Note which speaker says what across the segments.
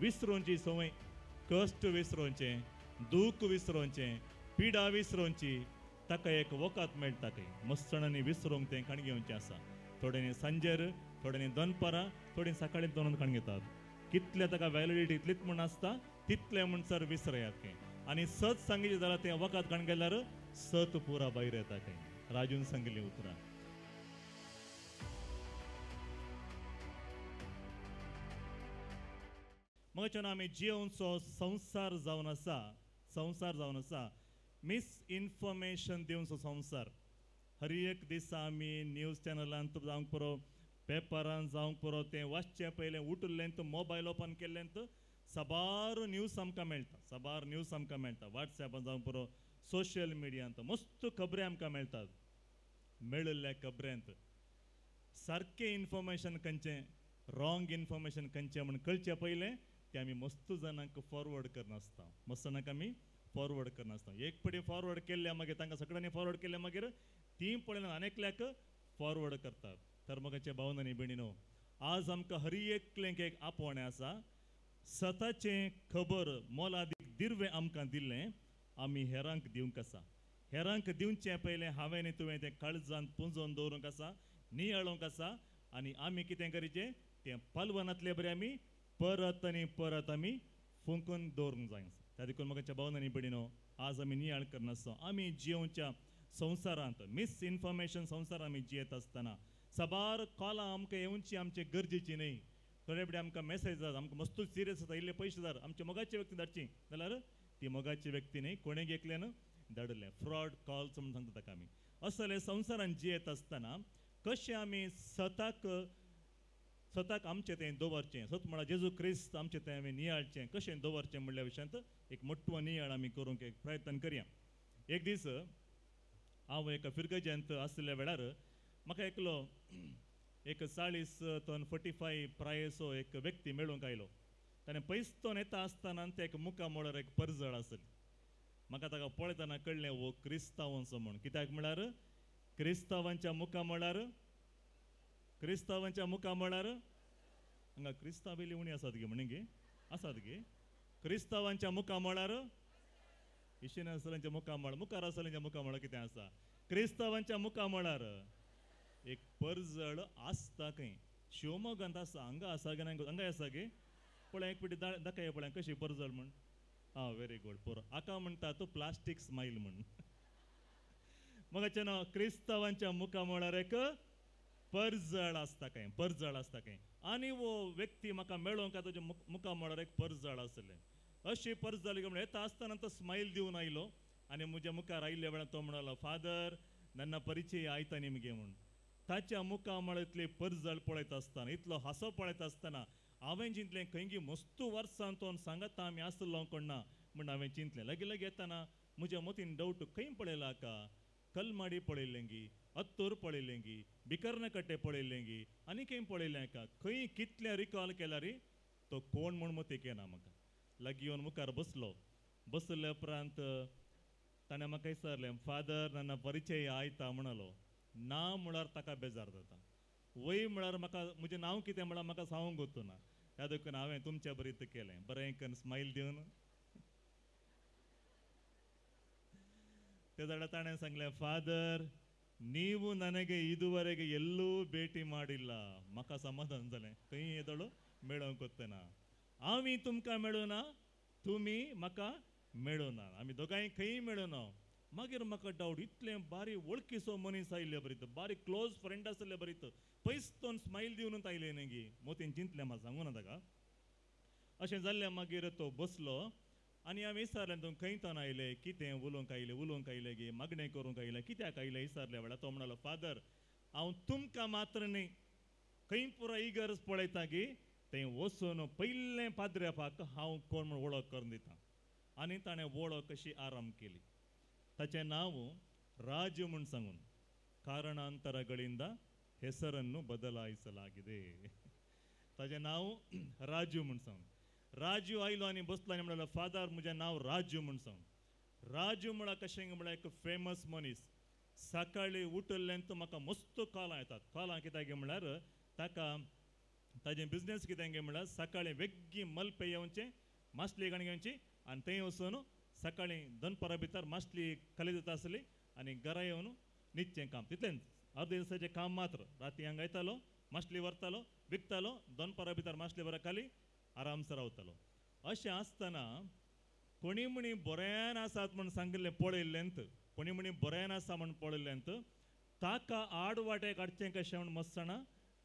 Speaker 1: विसरोंची संवय, कश्ट विसरोंचें, दूख विसरोंचें, पिडा विसरोंची, ताका एक वखद मेळटा खंय. मस्तणांनी विसरूंक तें काण घेवचें आसा. थोड्यांनी सांजेर, थोड्यांनी दनपारां, थोडीं सकाळीं दोनून काण घेतात. कितले ताका व्हॅलिडिटी इतलीच म्हूण आसता तितलें म्हणसर विसरयात खंय. आनी सत सांगिल्लें जाल्यार तें वखद काण गेल्यार सत पुरा भायर येता खंय. राजून सांगिल्लीं उतरां. मगच्यान आमी जियोवचो संवसार जावन आसा, संवसार जावन आसा मिसइन्फॉर्मेशन दिवचो संवसार. हर एक दिसा आमी न्यूज चॅनलांत जावंक पुरो, पेपरान जावंक पुरो, तें वाचचें पयलें उठिल्लें मोबायल ओपन केल्लें साबार न्यूज आमकां मेळटा, साबार न्यूज आमकां मेळटा. वॉट्सएपान जावंक पुरो, सोशल मिडियांत मस्त खबरी आमकां मेळटात. मेळिल्ल्या खबरेंत सारकें इन्फॉर्मेशन खंयचें, रॉंग इन्फॉर्मेशन खंयचें म्हूण कळचें पयलें तें आमी मस्त जाणांक फॉरवर्ड करनासता, मस्त जाणांक आमी फॉरवर्ड करनासता. एक पटी फॉरवर्ड केल्ल्या मागीर तांकां सगळ्यांनी फॉरवर्ड केल्ल्या मागीर तीं पळयन आनी एकल्याक फॉरवर्ड करतात. तर मगाचे भावन आनी भयणीनो, आज आमकां हर एकल्यांक एक आपोवणें आसा. सताचें खबर मोलादीक दिर्वें आमकां दिल्लें आमी हेरांक दिवंक आसा. हेरांक दिवचें पयलें हांवें आनी तुवें तें काळजांत पुंजोवन दवरूंक आसा, नियाळूंक आसा. आनी आमी कितें करचें, तें पालवनांतले बरें आमी परत आनी परत आमी फुंकून दवरूंक जाय. त्या देखून म्हाका भावन आनी भयणीनो, आज आमी नियाळ करनासता. आमी जियोवच्या संवसारांत मिसइन्फॉर्मेशन संवसार आमी जियेत आसतना साबार कॉलां आमकां येवची आमचे गरजेची न्हय. थोडे कडेन आमकां मॅसेज जाता, आमकां मस्तू सिरियस आसा, इल्ले पयशे जाय, आमच्या मोगाची व्यक्ती धाडची जाल्यार ती मोगाची व्यक्ती न्हय, कोणें एकल्यान धाडिल्लें फ्रॉड कॉल्स म्हूण सांगता ताका आमी. असले संवसारान जियेत आसतना कशें आमी सताक सताक आमचें तें दवरचें, सत म्हळ्यार जेजू क्रिस्त आमचें तें आमी नियाळचें, कशें दवरचें म्हणल्या विशयांत एक मोटवो नियाळ आमी करूंक एक प्रयत्न करया. एक दीस हांव एका फिरगजेंत आशिल्ल्या वेळार म्हाका एकलो एक 40 तो 45 प्रायेचो एक व्यक्ती मेळूंक आयलो. ताणें पयसतोन येता आसतना ते एक मुखा मळार एक परजळ आसली. म्हाका ताका पळयतना कळ्ळें हो क्रिस्तांवांचो म्हूण. कित्याक म्हळ्यार क्रिस्तांवांच्या मुखा मळार, क्रिस्तांवांच्या मुखा मळार हांगा क्रिस्तांव बेली उणी आसात गे म्हण गे, आसात गे. क्रिस्तांवांच्या मुखा मळार इशेन आसल्यांच्या मुखा मळ, मुखार आसल्यांच्या मुखा मळार कितें आसा, क्रिस्तांवांच्या मुखा मळार एक परजळ आसता खंय. शिवमोगांत आसा, हांगा आसा गे, हांगा आसा गे. पळय एक पिटी दाखय पळय कशी परजळ म्हण. आं व्हेरी गूड पोर हाका म्हणटा तो प्लास्टीक स्मायल म्हण. मगाचें नांव क्रिस्तांवांच्या मुखा मळार एक परजळ आसता खंय, परजळ आसता खंय. आनी वो व्यक्ती म्हाका मेळोंक ताच्या मुखा मळार एक परजळ आसलें. अशी परजळ म्हणून येता आसतना तो स्मायल दिवन आयलो आनी म्हज्या मुखार आयिल्ल्या वेळार तो म्हणलो, फादर नन्ना परिचय आयता निमगे म्हूण. ताच्या मुखा मळांतली परजळ पळयत आसतना, इतलो हांसो पळयत आसतना हांवें चिंतलें खंयगी मस्तू वर्सां तो सांगता आमी आसलो कोण ना म्हूण हांवें चिंतलें. लागीं लागीं येतना म्हज्या मतीन डावट खंय पळयला का, कलमाडी पळयलेंगी, अत्तूर पळयलेंगी, बिकर्णकट्टे पळयलेंगी, आनी खंय पळयलें का, खंय कितलें रिकॉल केल्यार तो कोण म्हूण मतीक येना म्हाका. लागीं येवन मुखार बसलो. बसल्या उपरांत ताणें म्हाका विचारलें, फादर नन्ना परिचय आयता म्हणलो. ना म्हळ्यार ताका बेजार जाता, वय म्हळ्यार म्हाका म्हजें नांव कितें म्हळ्यार म्हाका सांगूंक वचना. ह्या देखून हांवें तुमच्या बरीत केलें बरें करून स्मायल दिवन. ते जाल्यार ताणें सांगलें, फादर ನೀವು ನನಗೆ ಇದುವರೆಗೆ ಎಲ್ಲೂ ಭೇಟಿ ಮಾಡಿಲ್ಲ. म्हाका समाधान जालें, खंय येदोळो मेळोवंक वतना आमी तुमकां मेळुना, तुमी म्हाका मेळुना, आमी दोगांय खंय मेळुना. मागीर म्हाका डावट, इतलें बारी वळखीचो मनीस आयिल्ले बरीत, बारी क्लोज फ्रेंड आसले बरीत, पयसतोन स्मायल दिवनूच आयलें न्ही. मोतीन चिंतलें, म्हाका सांगू ना ताका. अशें जाल्लें मागीर तो बसलो आनी हांवें विचारलें, तूं खंय तान आयले, कितें उलोवंक आयलें, उलोवंक आयलें गे, मागणें करूंक आयलें, कित्याक आयलें विचारलें वेळार तो म्हणलो, फादर हांव तुमकां मात्र न्ही खंय पुरो इगर्ज पळयता गी थंय वचून पयलें पाद्र्यापाक हांव कोण म्हूण वळख करून दिता. आनी ताणें वळख कशी आराम केली. ताचें नांव राजू म्हूण सांगून ಕಾರಣಾಂತರಗಳಿಂದ ಹೆಸರನ್ನು ಬದಲಾಯಿಸಲಾಗಿದೆ. ताचें नांव राजू म्हूण सांगून. राजू आयलो आनी बसलो आनी म्हणलो, फादर म्हजें नांव राजू म्हूण सांगून. राजू म्हळ्यार कशें म्हळ्यार एक फेमस मनीस. सकाळीं उठिल्ल्यान तो म्हाका मस्त कॉलां येतात. कॉलां कित्याक म्हणल्यार ताका ताजें बिजनेस कितें गे म्हणल्यार सकाळीं वेग्गी मलपे येवचें, मासली काणी घेवची आनी थंय वचून सकाळीं दनपारा भितर मासली खाली जाता आसली आनी घरा येवन न्हिदचें काम तितलेंच. अर्दे दिसाचें काम मात्र. राती हांगा येतालो, मासली व्हरतालो, विकतालो, दनपारा भितर मासली बरो खाली आरामसो रावतालो. अशें आसतना कोणी म्हणी बऱ्यान आसात म्हूण सांगिल्लें पळयल्लेंत, कोणी म्हणी बऱ्यान आसा म्हूण पळयल्लेंत, ताका आड वाटे काडचें कशें म्हूण मस्सणां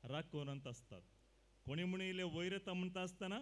Speaker 1: राखून आसतात. कोणी म्हणी इल्ले वयर येता म्हणटा आसतना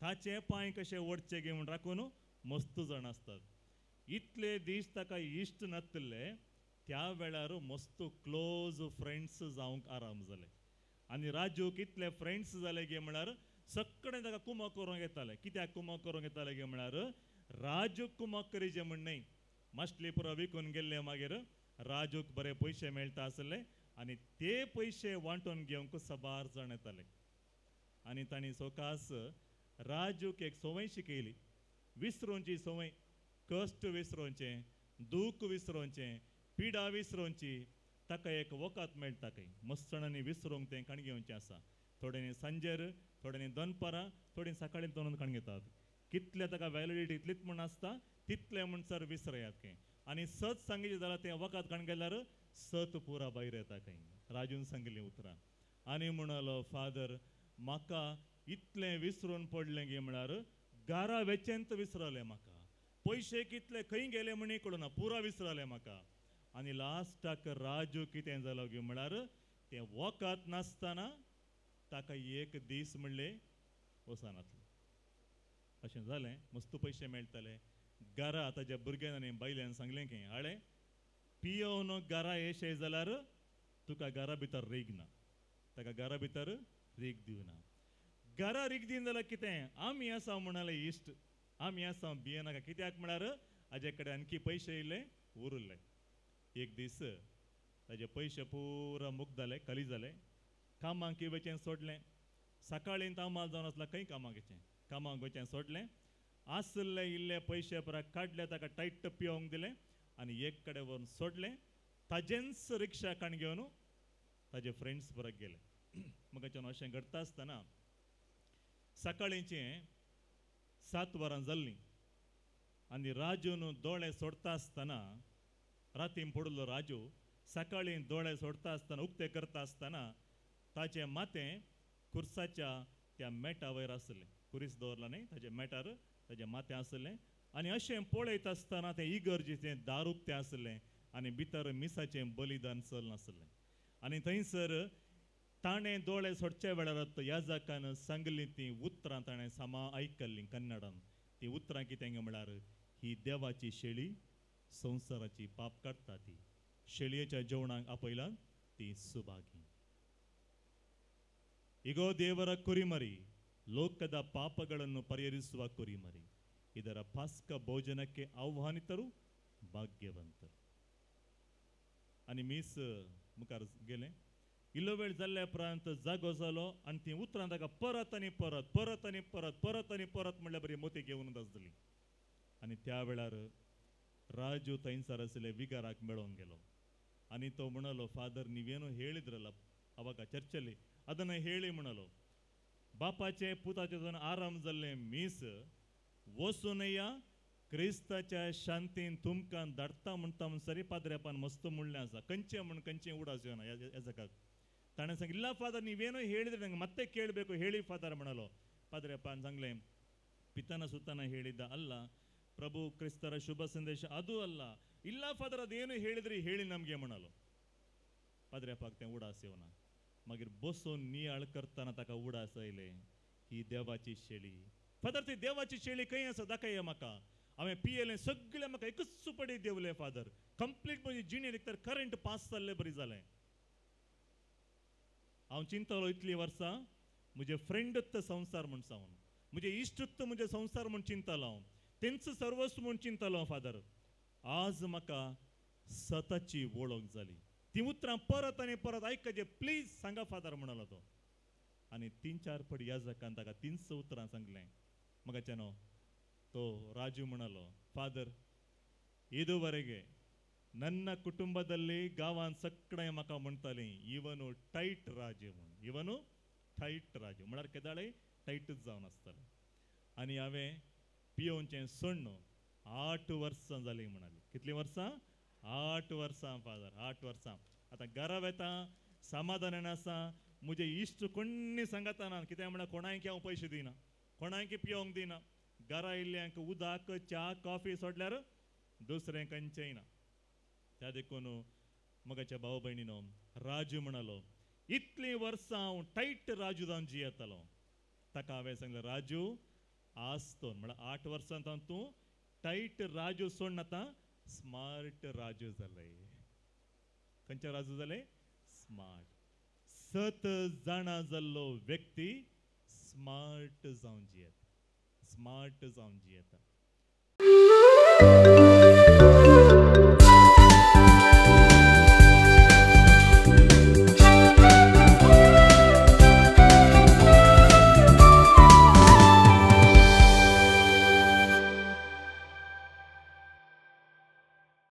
Speaker 1: ताचे पांय कशे ओडचे गे म्हूण राखून मस्त जाण आसतात. इतले दीस ताका इश्ट नातिल्ले त्या वेळार मस्त क्लोज फ्रेंड्स जावंक आराम जाले. आनी राजूक इतले फ्रेंड्स जाले गे म्हळ्यार सगळें ताका कुमक करूंक येताले. कित्याक कुमक करूंक येताले गे म्हळ्यार राजूक कुमक करीचे म्हण न्हय, मासली पुरो विकून गेल्ले मागीर राजूक बरे पयशे मेळटा आसले आनी ते पयशे वांटून घेवंक सबार जाण येताले. आनी तांणी सोकास राजूक एक संवय शिकयली, विसरोंची संवय, कश्ट विसरोवचें, दूख विसरोवचें, पिडा विसरोवची. ताका एक वखद मेळटा खंय मस्तणांनी विसरूंक तें काण घेवचें आसा. थोड्यांनी सांजेर, थोड्यांनी दनपारां, थोडीं सकाळीं दोनून काण घेतात. कितले ताका व्हॅलिडिटी इतलीच म्हूण आसता तितलें म्हणसर विसरयात खंय. आनी सत सांगिल्लें जाल्यार तें वखद काण गेल्यार सत पुरा भायर येता खंय. राजून सांगिल्लीं उतरां. आनी म्हणालो फादर म्हाका इतलें विसरून पडलें गे म्हळ्यार घरा वेचेंत विसरलें म्हाका, पयशे कितले खंय गेले म्हण कळना, पुरा विसरलें म्हाका. आनी लास्टाक राजू कितें जालो गे म्हळ्यार तें वखद नासतना ताका एक दीस म्हणलें वचनातलें. अशें जालें, मस्त पयशे मेळटाले. घरा ताज्या भुरग्यान आनी बायल्यान सांगलें की हाडे पियोवन घरा येशे जाल्यार तुका घरा भितर रीग ना, ताका घरा भितर रीग दिवना. घरा रीग दिवन जाल्यार कितें आमी आसा म्हणाले इश्ट, आमी आसा भियेनाका. कित्याक म्हळ्यार हाजे कडेन आणखी पयशे येयले उरले. एक दीस ताजे पयशे पुरा मुक्त जाले, खाली जाले. कामाक वचें सोडलें. सकाळीं तामाल जावन आसला खंय कामाक वचें, कामाक वचें सोडलें. आसले इल्ले पयशे परा काडले, ताका टायट पिवंक दिलें आनी एक कडेन व्हरून सोडलें. ताजेंच रिक्षा काण घेवन ताजे फ्रेंड्स बरोबर गेले. मगाच्यान अशें घडटा आसतना सकाळींचें 7 वरां जाल्लीं आनी राजून दोळे सोडटा आसतना, रातीन पडिल्लो राजू सकाळीं दोळे सोडटा आसतना, उक्ते करता आसतना ताचें माथें खुर्साच्या त्या मेटा वयर आसलें. खुरीस दवरला न्ही, ताजे मेटार ताजें माथें आसलें. आनी अशें पळयत आसतना तें इगर्जेचें दार उक्तें आसलें आनी भितर मिसाचें बलिदान चलनासलें. आनी थंयसर ताणें दोळे सोडच्या वेळार याजकान सांगलीं तीं उतरां ताणें सामा आयकल्लीं कन्नडान. तीं उतरां कितें म्हळ्यार ही देवाची शेळी संवसाराची पाप काडटा, ती शेळयेच्या जेवणाक आपयला ती सुभागी. ಇಗೋ ದೇವರ ಕುರಿಮರಿ, ಲೋಕದ ಪಾಪಗಳನ್ನು ಪರಿಹರಿಸುವ ಕುರಿಮರಿ, ಇದರ ಪಾಸ್ಕ ಭೋಜನಕ್ಕೆ ಆಹ್ವಾನಿತರು ಭಾಗ್ಯವಂತರು. आनी मीस मुखार गेलें. इल्लो वेळ जाल्ल्या उपरांत जागो जालो आनी तीं उतरां ताका परत आनी परत, परत आनी परत, परत आनी परत म्हणल्यार बरी मोती घेवन आसली. आनी त्या वेळार राजू थंयसर आशिल्ले विगाराक मेळोवन गेलो आनी तो म्हणालो, फादर ನೀವೇನು ಹೇಳಿದ್ರಲ್ಲ ಅವಾಗ ಚರ್ಚಲ್ಲಿ, ಅದನ್ನು ಹೇಳಿ म्हणालो. बापाचे पुताचे आराम जाल्लें मीस वचूनया क्रिस्ताच्या शांतीन तुमकां धाडटा म्हणटा म्हणसरी पाद्रेपान मस्त म्हणलें आसा. खंयचें म्हण खंयचें उडास येवना याजकाक. ताणें सांगलें, ಇಲ್ಲ ಫಾದರ್ ನೀವೇನೋ ಹೇಳಿದ್ರೆ ನಂಗೆ ಮತ್ತೆ ಕೇಳಬೇಕು ಹೇಳಿ ಫಾದರ್ म्हणालो. ಪಾದ್ರೆಪ್ಪ सांगलें, ಪಿತನ ಸುತನ ಹೇಳಿದ್ದ ಅಲ್ಲ, ಪ್ರಭು ಕ್ರಿಸ್ತರ ಶುಭ ಸಂದೇಶ ಅದು ಅಲ್ಲ. ಇಲ್ಲ ಫಾದರ್ ಅದೇನು ಹೇಳಿದ್ರಿ ಹೇಳಿ ನಮಗೆ म्हणालो. पाद्रेपाक तें उडास येवना. मागीर बसून नियाळ करतना ताका उडास आयले, ही देवाची शेळी. फादर ती देवाची शेळी खंय आसा दाखय म्हाका. हांवें पियेलें सगळें म्हाका एकूच सुपडी देवलें फादर, कंप्लीट म्हजी जिणें तर करंट पास जाल्लें बरी जालें. हांव चिंतलो इतलीं वर्सां म्हजे फ्रेंडत्व संवसार म्हूण सावन, म्हजे इश्टत्व म्हजें संवसार म्हूण चिंतलो हांव, तेंच सर्वस्व म्हूण चिंतलो हांव फादर. आज म्हाका सताची वळख जाली. ती उतरां परत आनी परत आयकचे, प्लीज सांगा फादर म्हणालो तो. आनी 3-4 पड याजकान ताका 300 उतरां सांगलें. मगाच्यानो तो ರಾಜು म्हणालो, फादर ಇದುವರೆಗೆ ನನ್ನ ಕುಟುಂಬದಲ್ಲಿ ಗಾವಾನ್ ಸಕ್ಕಡೆ म्हाका म्हणटाली ಇವನು ಟೈಟ್ ರಾಜು म्हूण, ಇವನು टायट राजू म्हळ्यार केदाळे टायटच जावन आसतालें. आनी हांवें पियोवचें सोडून 8 वर्सां जालीं म्हणाली. कितलीं वर्सां? 8 वर्सां फादर, 8 वर्सां. आतां घरा वेता समाधानान आसा, म्हजे इश्ट कोण्णी सांगता ना, कित्याक म्हळ्यार कोणायकी हांव पयशे दिना, कोणायकी पियोंक दिना. घरा येयल्ल्यांक उदक च्या कॉफी सोडल्यार दुसरें खंयचेंय ना. त्या देखून मगाच्या भाव भयणीनो राजू म्हणालो इतलीं वर्सां हांव टायट राजू जावन जियेतालो. ताका हांवें सांगलें राजू आसतोन म्हळ्यार 8 वर्सां तूं टायट राजू सोडून आतां स्मार्ट राजू जाले. खंयचे राजू जाले? स्मार्ट. सत जाणा जाल्लो व्यक्ती स्मार्ट जावन जियेता, स्मार्ट जावन जियेता.